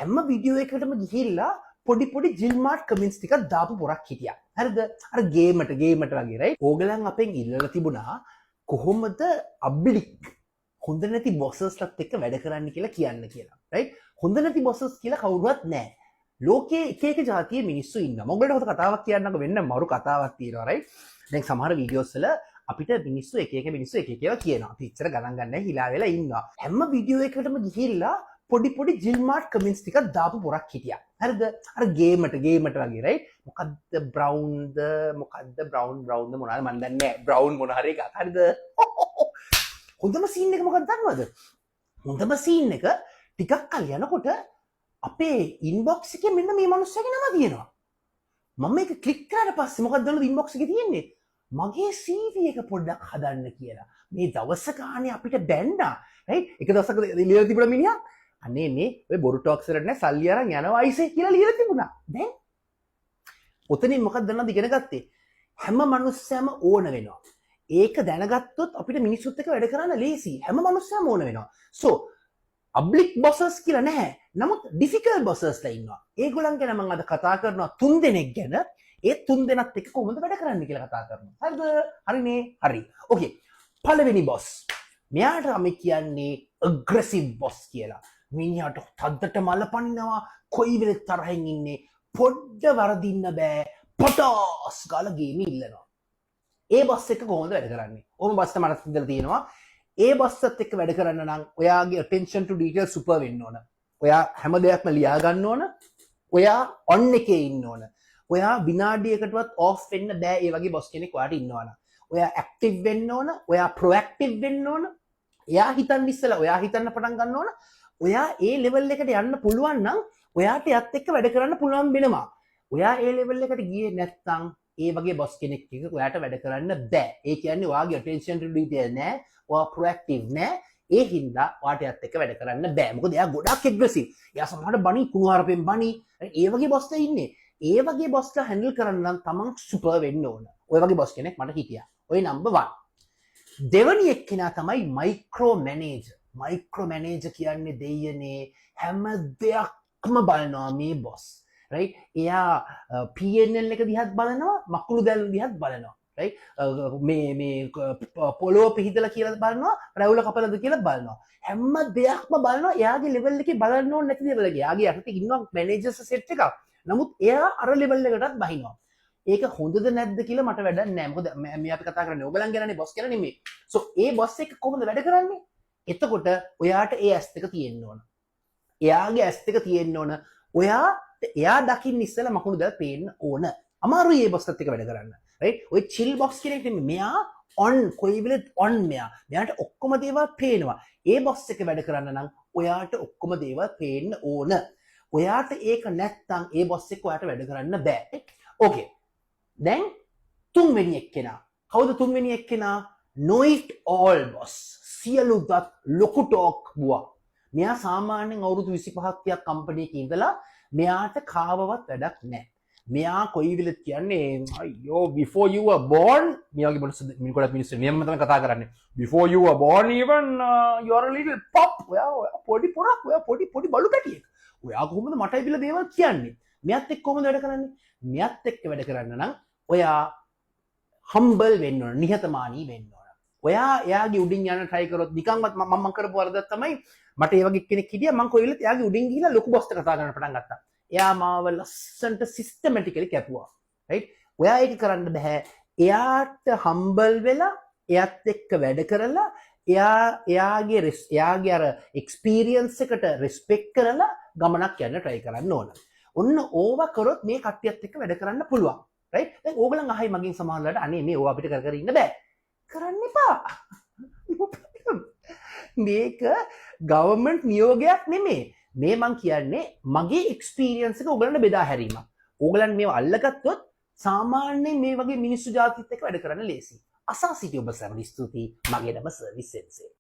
හැම වීඩියෝ එකකටම ගිහිල්ලා පොඩි පොඩි ජිල්මාර්ට් කමෙන්ට්ස් ටිකක් දාපු පොරක් හිටියා. හරිද? අර ගේමට ගේමට වගේ, රයිට්? ඕගලන් අපෙන් ඉල්ලලා තිබුණා කොහොමද අබ්ලික් හොඳ නැති බොසස්ලත් එක්ක වැඩ කරන්න කියලා කියන්න කියලා. රයිට්? හොඳ නැති බොසස් කියලා කවුරුවත් නැහැ. ලෝකයේ එක එක ජාතියේ මිනිස්සු ඉන්නවා. මම ඔයගොල්ලන්ට හොඳ කතාවක් කියන්නකෝ. වෙන්න මරු කතාවක් තියෙනවා, රයිට්? දැන් සමහර වීඩියෝස් වල අපිට මිනිස්සු, එක එක මිනිස්සු එක එක ඒවා කියනවා. අපි ඉච්චර ගණන් ගන්න නැහැ, හිනා වෙලා ඉන්නවා. හැම වීඩියෝ එකකටම ගිහිල්ලා පොඩි පොඩි ජිල්මාර්ට් කමෙන්ට්ස් ටිකක් දාපු පොරක් හිටියා. හරිද? අර ගේමට ගේමට වගේ, රයිට්? මොකද්ද බ්‍රවුන්ද, මොකද්ද බ්‍රවුන් බ්‍රවුන්ද මොනවද මන් දන්නේ නැහැ. බ්‍රවුන් මොන හරි එකක්. හරිද? හොඳම සීන් එක මොකක්ද දන්නවද? හොඳම සීන් එක, ටිකක් කල් යනකොට අපේ ඉන්බොක්ස් එකේ මෙන්න මේ මනුස්සයාගේ නම තියෙනවා. මම මේක ක්ලික් කරාට පස්සේ මොකක්ද දන්නවද ඉන්බොක්ස් එකේ තියෙන්නේ? මගේ CV එක පොඩ්ඩක් හදන්න කියලා. මේ දවස ගානේ අපිට බැන්නා. රයිට්? එක දවසක ලියලා තිබුණා මිනිහා, අනේ මේ ඔය බොරු ටොක්ස් වලට නෑ, සල්ලි අරන් යනවා අයිසේ කියලා ලියලා තිබුණා. දැන් ඔතනින් මොකක්ද දන්නවද ඉගෙන ගත්තේ? හැම මනුස්සයම ඕන වෙනවා. ඒක දැනගත්තොත් අපිට මිනිස්සුත් එක්ක වැඩ කරන්න ලේසි. හැම මනුස්සයම ඕන වෙනවා. සෝ අබ්ලික් බොසස් කියලා නැහැ. නමුත් ඩිෆිකල්ට් බොසස්ලා ඉන්නවා. ඒගොල්ලන් ගැන මම අද කතා කරනවා, තුන් දෙනෙක් ගැන. ඒ තුන් දෙනත් එක්ක කොහොමද වැඩ කරන්න කියලා කතා කරනවා. හරිද? හරිනේ? හරි. ඕකේ. පළවෙනි බොස්. මෙයාට අපි කියන්නේ අග්‍රෙසිව් බොස් කියලා. මිනිහාට තද්දට මල පනිනවා, කොයි වෙලෙත් තරහෙන් ඉන්නේ. පොඩ්ඩ වරදින්න බෑ. පටාස් ගාලා ගේම ඉල්ලනවා. ඒ බොස් එක්ක කොහොමද වැඩ කරන්නේ? ඔහොම බොස් මට ඉඳලා තියෙනවා. ඒ බොස්සත් එක්ක වැඩ කරන්න නම් ඔයාගේ attention to detail super වෙන්න ඕන. ඔයා හැම දෙයක්ම ලියා ගන්න ඕන. ඔයා ඔන් එකේ ඉන්න ඕන. ඔයා විනාඩියකටවත් ඔෆ් වෙන්න බෑ ඒ වගේ බොස් කෙනෙක් ඔයාට ඉන්නවා නම්. ඔයා ඇක්ටිව් වෙන්න ඕන. ඔයා ප්‍රොඇක්ටිව් වෙන්න ඕන. එයා හිතන්න ඉස්සෙල්ලා ඔයා හිතන්න පටන් ගන්න ඕන. ඔයා ඒ ලෙවල් එකට යන්න පුළුවන් නම් ඔයාට එයත් එක්ක වැඩ කරන්න පුළුවන් වෙනවා. ඔයා ඒ ලෙවල් එකට ගියේ නැත්නම් ඒ වගේ බොස් කෙනෙක් එක්ක ඔයාට වැඩ කරන්න බෑ. ඒ කියන්නේ ඔයාගේ attention to detail නෑ, ඔයා ප්‍රොඇක්ටිව් නෑ. ඒ හින්දා ඔයාට එයත් එක්ක වැඩ කරන්න බෑ. මොකද එයා ගොඩක් ඇග්‍රෙසිව්. එයා සමහරට බනි, කුණුහරුපෙන් බනි. ඒ වගේ බොස්ලා ඉන්නේ. ඒ වගේ බොස්ලා හැන්ඩල් කරන්න නම් තමන් සුපර් වෙන්න ඕන. ඔය වගේ බොස් කෙනෙක් මට හිටියා. ඔය නම්බර් 1. දෙවනි එක්කෙනා තමයි මයික්‍රෝ මැනේජර්. මයික්‍රෝ මැනේජර් කියන්නේ දෙයියනේ, හැම දෙයක්ම බලනවා මේ බොස්. රයිට්? එයා P&L එක දිහත් බලනවා, මකුළු දැල්ල දිහත් බලනවා. රයිට්? මේ මේ පොළොව පිහිදලා කියලා බලනවා, රැවුල කපලද කියලා බලනවා. හැම දෙයක්ම බලනවා. එයාගේ ලෙවල් එකේ බලන්න ඕනේ නැති දේවල්. එයාගේ යටතේ ඉන්නවා මැනේජර්ස් සෙට් එකක්. නමුත් එයා අර ලෙවල් එකටත් බහිනවා. ඒක හොඳද නැද්ද කියලා මට වැඩක් නෑ. මොකද මේ අපි කතා කරන්නේ ඔයගලන් ගැනනේ, බොස් ගැන නෙමෙයි. සෝ ඒ බොස් එක්ක කොහොමද වැඩ කරන්නේ? එතකොට ඔයාට ඒ ඇස් දෙක තියෙන්න ඕන. එයාගේ ඇස් දෙක තියෙන්න ඕන. ඔයා එයා දකින්න ඉස්සෙල්ලා මකුණු දැල් පේන්න ඕන. අමාරුයි ඒ බොස්ත් එක්ක වැඩ කරන්න. රයිට්? ඔය චිල් බොස් කෙනෙක් නෙමෙයි. මෙයා ඔන්, කොයි වෙලෙත් ඔන් මෙයා. මෙයාට ඔක්කොම දේවල් පේනවා. ඒ බොස් එක්ක වැඩ කරන්න නම් ඔයාට ඔක්කොම දේවල් පේන්න ඕන. ඔයාට ඒක නැත්තම් ඒ බොස් එක්ක ඔයාට වැඩ කරන්න බෑ. ඕකේ. දැන් තුන්වෙනි එක්කෙනා. කවුද තුන්වෙනි එක්කෙනා? Know it all boss. සියලු දත් ලොකු ටෝක් බුවා. මෙයා සාමාන්‍යයෙන් අවුරුදු 25ක් 30ක් කම්පැනි එකේ ඉඳලා මෙයාට කාවවත් වැඩක් නැහැ. මෙයා කොයි වෙලෙත් කියන්නේ අයියෝ, before you were born, මේ වගේ මිනිස්සු, මින් ගොඩක් මිනිස්සු මෙහෙම තමයි කතා කරන්නේ. Before you were born even, you are a little pup. ඔයා ඔයා පොඩි පොරක්, ඔයා පොඩි පොඩි බලු පැටියෙක්. ඔයා කොහොමද මට ඇවිල්ලා දේවල් කියන්නේ? මෙයාත් එක්ක කොහොමද වැඩ කරන්නේ? මෙයාත් එක්ක වැඩ කරන්න නම් ඔයා හම්බල් වෙන්න ඕන, නිහතමානී වෙන්න ඕන. ඔයා එයාගේ උඩින් යන්න try කරොත්, නිකන්වත් මම මම කරපු වරදක් තමයි, මට ඒ වගේ කෙනෙක් හිටියා, මං කොයි වෙලෙත් එයාගේ උඩින් ගිහිල්ලා ලොකු බොස්ට කතා කරන්න පටන් ගත්තා. එයා මාව ලස්සනට සිස්ටමැටිකලි කැපුවා. රයිට්? ඔයා ඒක කරන්න බෑ. එයාට හම්බල් වෙලා එයාත් එක්ක වැඩ කරලා එයා එයාගේ එයාගේ අර එක්ස්පීරියන්ස් එකට රෙස්පෙක්ට් කරලා ගමනක් යන්න try කරන්න ඕන. ඔන්න ඕවා කරොත් මේ කට්ටියත් එක්ක වැඩ කරන්න පුළුවන්. රයිට්? දැන් ඕගොල්ලන් අහයි මගෙන් සමහරවිට, අනේ මේ ඕවා අපිට කර කර ඉන්න බෑ. කරන්න එපා. No problem. මේක ගවර්න්මන්ට් නියෝගයක් නෙමෙයි. මේ මං කියන්නේ මගේ එක්ස්පීරියන්ස් එක ඔයගලන්ට බෙදා හැරීමක්. ඕගලන් මේව අල්ලගත්තොත් සාමාන්‍යයෙන් මේ වගේ මිනිස්සු ජාතිත් එක්ක වැඩ කරන්න ලේසි. අසා සිටි ඔබ සැමට ස්තුතියි. මගේ නම සර්විස් සෙන්සේ.